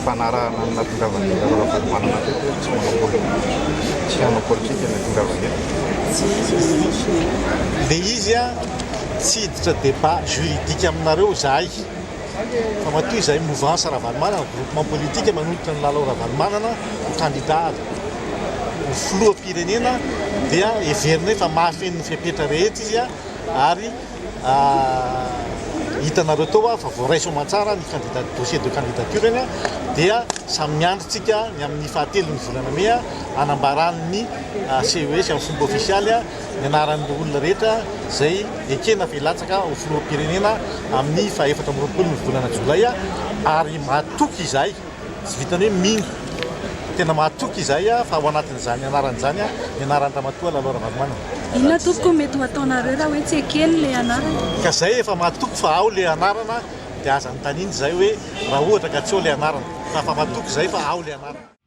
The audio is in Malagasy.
Fifanarahana ny nahatongavan'i Lalao Ravalomanana teto hoe tsy manao politika, tsy hanao politika ny hahatongavany eto. Le izy a, tsy hiditra débat juridique aminareo izahay fa matoa izahay mouvance Ravalomanana, groupement politique manolotra an'i Lalao Ravalomanana ho candidat ho filoham-pirenena dia heverinay fa mahafeno ny fepetra rehetra izy ary Hitanareo tao fa voaray soamantsara ny candidat dossier de candidature-ny dia samy miandry tsika ny amin'ny fahatelon'ny volana mey hanambaran'ny CES amin'ny fomba ofisialy ny anaran'ireo olona rehetra izay ekena fa hilatsaka ho filoham-pirenena amin'ny faha 24 ny volana jolay ary matoky izahay. Tsy vitan'ny hoe mino, tena mahatoky izahay fa ao anatin'izany anarana izany ny anaran'i Ramatoa Lalao Ravalomanana. Inona tompoko no mety ho ataonareo raha hoe tsy ekeny ilay anarana? Ka izay efa mahatoky fa ao ilay anarana dia aza anontaniana izahay hoe raha ohatra ka tsy ao ilay anarana fa efa mahatoky izahay fa ao ilay anarana.